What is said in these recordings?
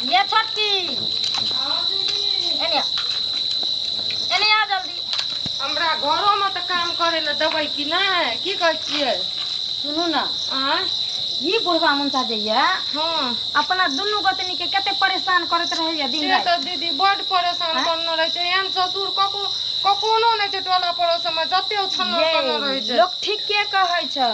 ये छोटकी, एने आ। एने आ जल्दी। हमरा घरोमे तऽ काम करै लए देबै कि नहि? की कहै छियै? सुनू ने। आँय? ई बुढ़वा मुनसा जे ये अपना दुनू गोतनी के कते परेशान करैत रहैया दिन से राति। तऽ दीदी बड्ड परेशान करने रहै छै। एहन ससुर कको ककोनो नहि छै टोला पड़ोसमे, जते छन्नर करने रहै छै। लोक ठीके कहै छै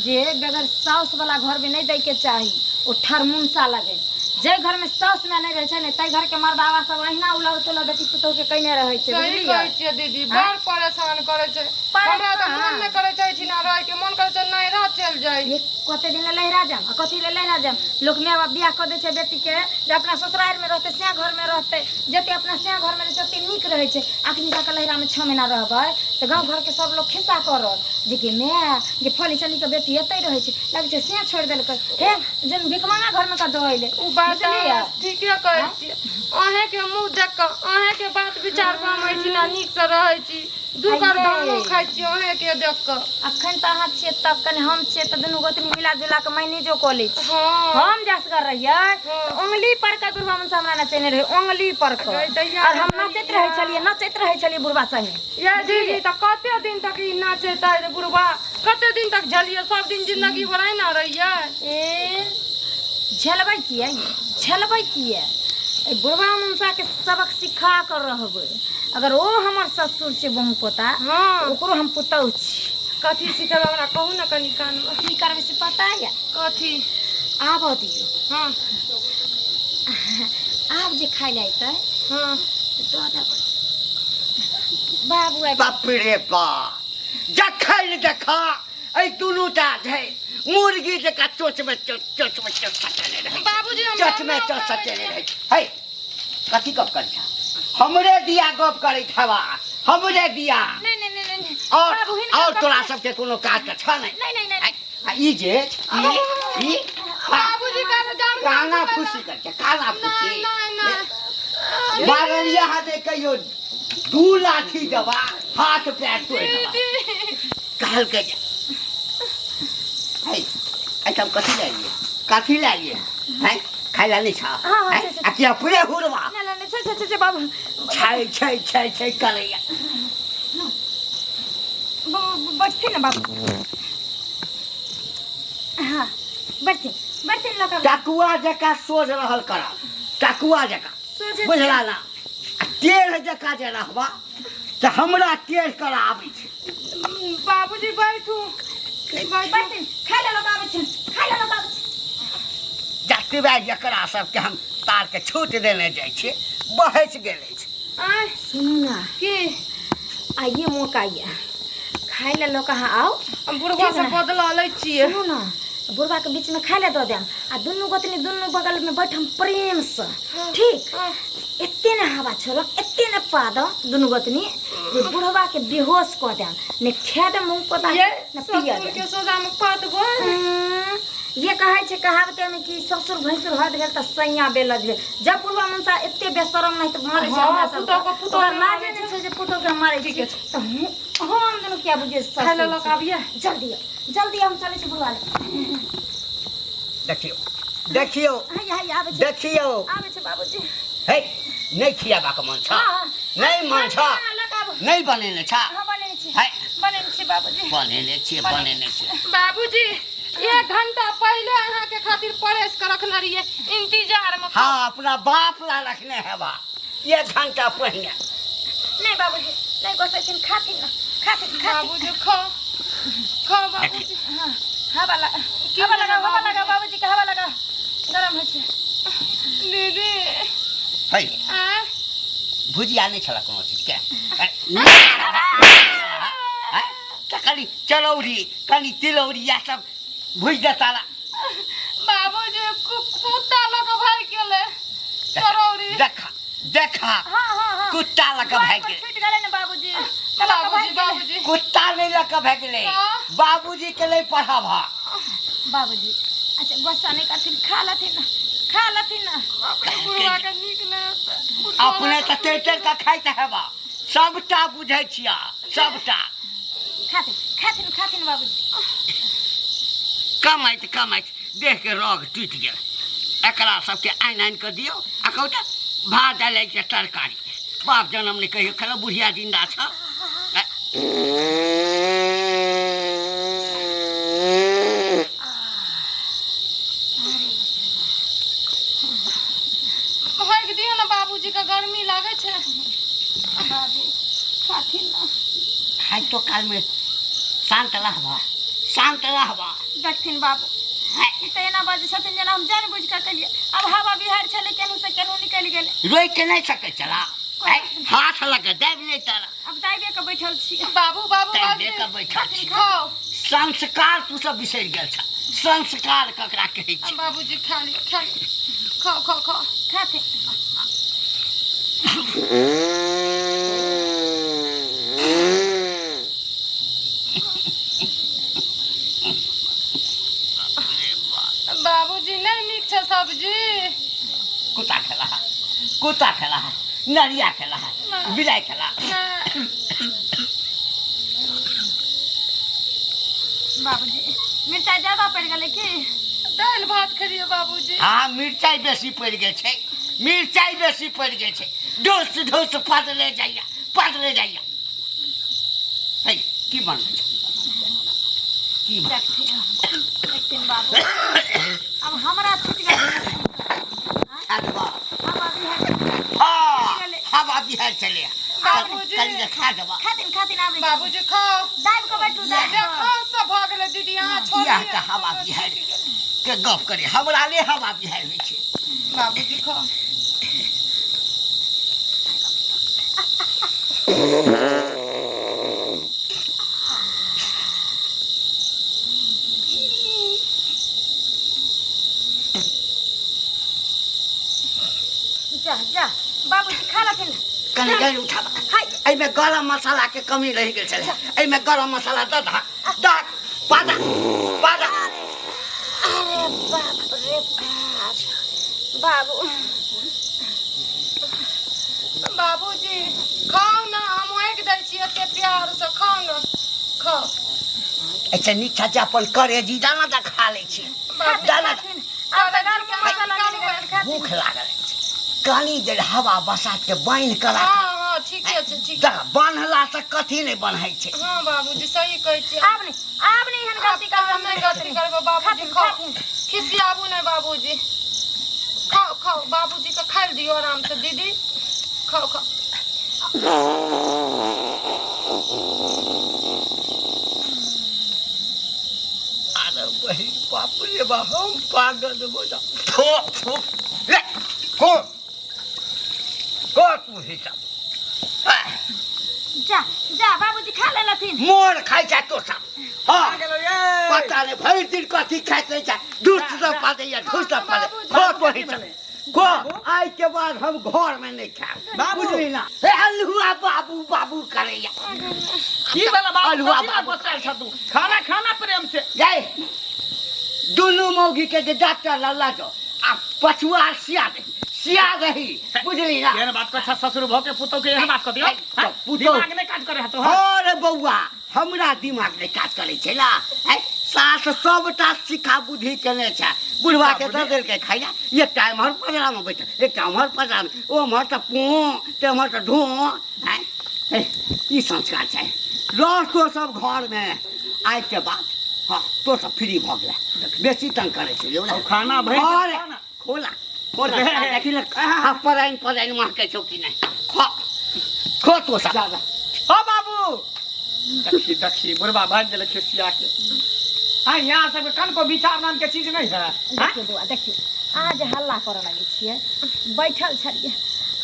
जे बगैर साउस वाला घर में नहीं दै के चाही, ओ ठरमुनसा लगे। जाहि घर में साउस माय नहीं रहै छै ने, ताहि घर के मर्दावा सब अहिना उलह तुलह बेटी पुतोह के कयने रहै छै। सही बुझलियै? कहै छियै दीदी, बड़ परेशान करै छै। हमरा तऽ मन नहि करै छै एहिठिना रहैके, मन करै छै नैहरा चलि जाइ। ये कते दिन ले लहिरा जाम आ कथी ले लहिरा जाम? लोक माय बाप बियाह कऽ दै छै बेटी के जे अपना ससुरारि में रहतै, सएह घर में रहतै। जते अपना सएह घर में रहै छै ओते नीक रहै छै। अखनी जाकऽ लहिरा में 6 महीना रहबै तऽ गाँव घर के सब लोक खिस्सा करत जे कि माय जे फली चली के बेटी एतै रहै छै, लगै छै सएह छोड़ि देलकै, हे जेन भिखमंगा घर में कऽ दऽ अयलै। ओ बात बुझलियै? अहाँ ठीके कहै छियै। अहेंके मुँह देख कऽ, अहेंके बात विचार पर हम एहिठिना नीकसँ रहै छी, दू कर आइये। धानो खाइ छी अहेंके देख कऽ। अखन तऽ अहाँ छियै तब कनि हम छियै तऽ दुनू गोतनी मिला जुला कऽ मैनेजो कऽ लै छी। हम जसगर रहियै तऽ उंगली पर के बुढ़वा मनसँ हमरा नचेने रहै, उंगली पर के। गई दैया। और हम नचैत रहै छलियै, नचैत रहै छलियै बुढ़वा संगे। ये दीदी, तऽ कते दिन तक ई नाचेतै रे बुढ़वा? कते दिन तक झलियै? सब दिन जिंदगी भर एना रहियै? ए, झेलबै किए, झेलबै किए? एहि बुढ़वा मनसाके सबक सिखा कर रहबै। अगर ओ हमर ससुर छै बहु पोता, ओकरो हम पुतहु छी। कथी सिखेबै हमरा? कहू ने कनि कानमे। की करबै से पता यऽ? कथी? आबऽ दियौ। आब जे खाइ लए अयतै तऽ दऽ देबै बाबू आबि। बाप रे बा, जखन देखा एहि दुनू टा छै मुर्गी जकाँ चोच में चोच, चोच में चोच सटेने रहै छै। बाबूजी, हम चोच में गाना चोच गाबै सटेने रहै छै। हे, कथी गप करै छा? हमरे दिया गप करै छवा, हमरे दिया। नहीं नहीं नहीं नहीं। और बाबू, हिनकर और गप तोरा नहि। सबके कोनो काज तऽ छ नहि? नहीं नहीं नहीं। आ ई जे ई ई बाबूजी कान जान। काना फूसी करै छै, काना फूसी। नहीं नहीं। मारलिया हाथे कहियो दू लाठी दबा, हाथ पैर तोड़ि देबा। कहलकै जे हे, एहिठाम कथी लए एलियै? कथी लए एलियै हैं? खाय लए नहि छह? हाँ, हैं? छै, छै। आ कि अपने हुरवा नहीं नहीं नहीं, छै छै छै छै बाबू। छै छै छै छै करैया। बैठथिन ने बाबू। हाँ, बैठथिन, बैठथिन लऽ कऽ। टकुआ जकाँ सोझ रहल कर, टकुआ जकाँ। सोझे। बुझला ना? आ टेढ़ जकाँ जे रहबा तऽ हमरा टेढ़ करा आबै छै। बाबूजी, बैठू। बैठथिन, खाय लए लऽ कऽ आबै छियनि, खाय लए लऽ कऽ आबै छियनि। जतबे एकरा सबके हम तारके छूट देने जाइ छियै, बहसि गेल अछि। आँय? सुनू ने। की? आइए मौका ये, खाय लए लऽ कऽ अहाँ आउ। हम बुढ़वा से ठीक ने? बदला लै छियै। सुनू ने, बुढ़बाके बीचमे खाय लए दऽ देम आ दुनू गोतनी दुनू बगलमे बैठम प्रेमसँ, ठीक? एते ने हवा छोड़म, एते ने पादम दुनू गोतनी जे बुढ़बाके बेहोश कऽ देम। ने खाए देम मुँह पोता, ये ने पिय ससुर देम। के सोझा में पातबै? ये कहै छै कहावते में कि ससुर भैंसुर हद भेल तऽ सैया बेलज भेल। जब बुढ़वा मनसा एते बेशरम नहीं तऽ मारै छै हमरा सबके। पुतोह के पुतोह ओकरा के लाजे मारै। नहि छै जे पुतोह के मारै ठीके छियै। छै। तऽ हम दुनू किया बुझियै खाय लए ससुर लऽ कऽ छी। आबियै। जल्दी आउ, जल्दी हम चलै छी बुढ़वा लग। देखियौ, देखियौ। हैया, हैया, आबै छै। देखियौ। आबै छै बाबूजी। हे, नहि खियाबाक मन छ? हाँ। नहि मन छ? हाँ, लऽ कऽ आबू। नहि बनेने छ? हाँ, बनेने छी। है। बनेने छी बाबूजी। बनेने छियै, बनेने छियै। बाबूजी, एक घंटा पहिले अहाँ के खातिर परेश के रखने रहिए इंतजार में। हाँ, अपना बाप ला रखने हेबा एक घंटा पहिने। नहीं बाबूजी, नहीं गोसैथिन, खाथिन ना, खाथिन, खाथिन। बाबूजी, खाओ खाओ बाबूजी। हाँ, हवा लगा, हवा लगा, हवा लगा बाबूजी के, हवा लगा, गरम होइ छै। दीदी। है। आँय? भुजिया नहि छला कोनो चीज के तऽ कनि चरौरी, कनि तिलौरी इएह सब भुजि देता ला। बाबूजी, कुत्ता लऽ कऽ भागि गेलै चरौरी। देखा, देखा। हाँ हाँ हाँ। कुत्ता लऽ कऽ भागि गेलै। छूटि गेलै ने बाबूजी। बाबूजी, बाबूजी। कुत्ता नहि लऽ कऽ भागि गेलै। हाँ। बाबूजी के नहि पढ़ब हा। बाबूजी, अच्छा गुस्सा नहीं करथिन, खा लथिन ना, खा लथिन ना। बुढ़वा के नीक नहि हेतै। बुढ़वा अपने तऽ टेर टेर कऽ खाइत हेबा, सबटा बुझै छिया सबटा। खाथिन, खाथिन, खाथिन बाबूजी। कमाइत कमाइत देह के रग टूटि गेल। एकरा सबके आनि आनि कऽ दियौ आ कहू तऽ भात दालि के तरकारी बाप जनम नहि कहियो खेलौ बुढ़िया जिन्दा छ। होइक दियौ ने बाबूजी के, गर्मी लागै छै। बाबू खाथिन ना। खाइतो कालमे शान्त रहबा, शान्त रहबा। देखथिन बाबू, ई तऽ एना बाजै छथिन जेना हम जानि बुझि कऽ केलियै। आब हवा बिहाड़ि छलै, केनहु से केनहु निकलि गेलै। रोकि नहि सकै छला, हाथ लऽ कऽ दाबि नहि तारा। आब दाबिए कऽ बैठल छी। बाबू बाबू दाबिए कऽ बैठल छी। खाओ। संस्कार तू सब बिसरि गेल छ, संस्कार ककरा कहै छै। बाबूजी खा लिअ, खा लिअ, खाओ खाओ खाओ। खाथिन। बाबूजी नहि नीक छै सब्जी। कुत्ता खेला, कुत्ता खेला, नरिया खेला, बिलाइ खेला। बाबूजी मिरचाइ ज्यादा पड़ि गेलै की? दालि भात खेलियै बाबूजी। हाँ, मिरचाइ बेसी पड़ि गेल छै, मिरचाइ बेसी पड़ि गेल छै। ढोस ढोस पदले जाइया, पदले जाइया। हे, की बनलै छै? की बनलै? देखथिन बाबू, आब हमरा छुटि गेल। खा देबा। हवा बिहाड़ि। हाँ, हवा बिहाड़ि चले। बाबूजी। कनि तऽ खा देबा। खाथिन खाथिन, आबै छी। बाबूजी खाओ। दाबि कऽ बैठू, दाबि जे कऽ। खाँस सब भऽ गेलै दीदी, अहाँ छोड़ियौ। इएह तऽ हवा बिहाड़ि के गप करे, हमरा ले हवा बिहाड़ि होइ छै। बाबूजी खाओ। जा जा बाबूजी खा लथिन। कनि गैर उठाबा, एहिमे गरम मसाला के कमी रहि गेल छलै, एहिमे गरम मसाला दऽ दह, दऽ पादा पादा। अरे बाप रे बाप, बाबू। बाबूजी खाउ ना, हम ओकि दै छी एते प्यार से, खाउ ना, खाउ। अच्छा नीक छै जे अपन करेजी दाना दऽ खा लै छी। दाना खाथिन। आब तऽ गरम मसाला मिल गेल, खाथिन। भूख लागल अछि, कनी देर हवा बसात के बान्हि कऽ राख। हँ हँ, ठीके छै, ठीक। देख, बान्हला से कथी नहि बन्है छै। हँ बाबूजी, सही कहै छियै। आब नहि, आब नहि एहन गलती करबै हम। नहि गलती करबै बाबूजी। खाथिन, खाउ। खाथिन। खिसियाबू नहि बाबूजी, खाउ खाउ। बाबूजी के खाइ लए दियौ आराम से। दीदी खाउ खाउ। अरे बहिन, बाप रे बाप, हम पागल हो जा। थो थो ले को को तू हिसाब। जा जा बाबूजी खा लेलथिन। मोर खाइ छै तो सब। हाँ, गेलो ये। पता नहीं भरि दिन कथी खाइत रहै छै, ढूस दऽ पादैया, ढूस दऽ पादै। खो तो हिसाब खो, आइ के बाद हम घर में नहीं खायब। बाबू। बुझली ना? हे अल्हुआ बाबू बाबू करैया। की भेला बाबू? अल्हुआ कथी लए बाबू। गोसायल छ तू? खाना खाना प्रेम से। जाय दुनू मौगी के जे डॉक्टर लल्ला जो आ पछुआ सिया दही, सिया दही, बुझली ना? एहन बात कह, ससुर भऽ के पुतौ के एहन बात कह दियौ? हे, हैं? पुतहु। दिमाग नहि काज करे है तोहर? अरे बौआ, हमरा दिमाग नहि काज करै छै ना। है सास सबटा सिखा बुद्धि केने छै, बुढ़वा के दऽ देलकै खाइला। एकटा एम्हर पजरामे बैठल, एकटा ओम्हर पजरामे, ओम्हर तऽ पों तऽ एम्हर तऽ ढों। हैं हे, ई संस्कार छै? रह तो सब घरमे आइ के बाद। हाँ, तो सब फ्री भऽ गेला, बेसी तंग करै छै यौ। अब खाना भरि के अरे, खाना। खोला खोला, देखी ने, हाँ, पराइन पराइन महकै छौ कि नहि? खो खो तो सब। हो बाबू, देखी देखी, बुढ़वा भागि गेलै खिसिया के। आ यहाँ सबके कनको विचार नाम के चीज नहीं है, हाँ? देखियौ बौआ, देखियौ, अहाँ जे हल्ला करऽ लगै छियै, बैठल छलियै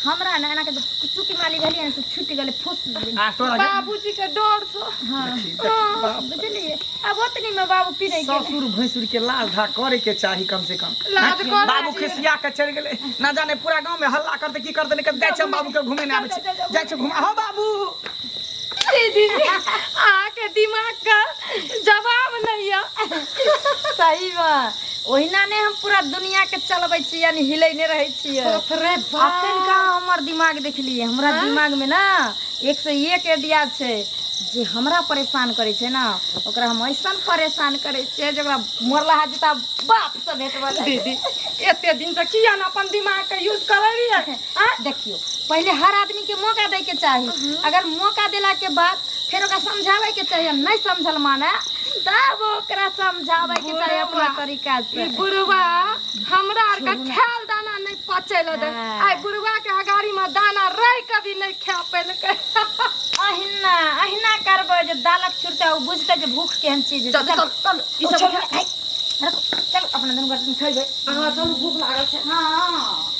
हमरा ने एना के चुकी माली भेलियै ने से छुटि गेलै, फुस गेलै। आ तोरा बाबूजी के डर से। हाँ। देखी, देखी, बाप। बुझलियै, आब ओतनी में बाबू पीरै गेलै। ससुर भैंसुर के लाज धा करे के चाही कम से कम। लाज हाँ? करे बाबू छी। खिसिया के चलि गेलै, ना जाने पूरा गांव में हल्ला करते की करते नहीं करते। जाइ छै बाबू के घूमे नहीं आबै छै, जाइ छै घुमा। हो बाबू। दीदी, अहाँके दिमाग के जवाब नहीं है। सही में ओहिना नहि हम पूरा दुनिया के चलबै छी, यानी हिलैने रहै छियै। बाप रे अखन बाप। कहाँ हमर दिमाग देखलियै? हमरा दिमाग में ना एक से एक आइडिया छै। जे हमरा परेशान करै छै ना, ओकरा हम ऐसन परेशान करै छियै जे ओकरा मरलाहा जूता बाप से भेटबऽ लागै। दीदी, एते दिन से किया न अपन दिमाग के यूज करै रहियै? देखियौ, पहिले हर आदमी के मौका दै के चाही। अगर मौका देला के बाद फेर ओकरा समझाबै के चाही, आ नहीं समझल माने तब ओकरा समझाबै के चाही अपना तरीका ई से। बुढ़वा हमरा आर के खायल दाना नहीं पचैल दे। आइ बुढ़वा के अगाड़ी में दाना रह के भी नहीं खा पेलकै। अहिना अहिना करबै जे दालक छुटतै, ओ बुझतै जे भूख केहन चीज होइ छै। चल, चल, चल, ई सब चल, रखो, चल अपना दुनू गोटे खेबै। अहाँ चलू, भूख लागल छै। हाँ।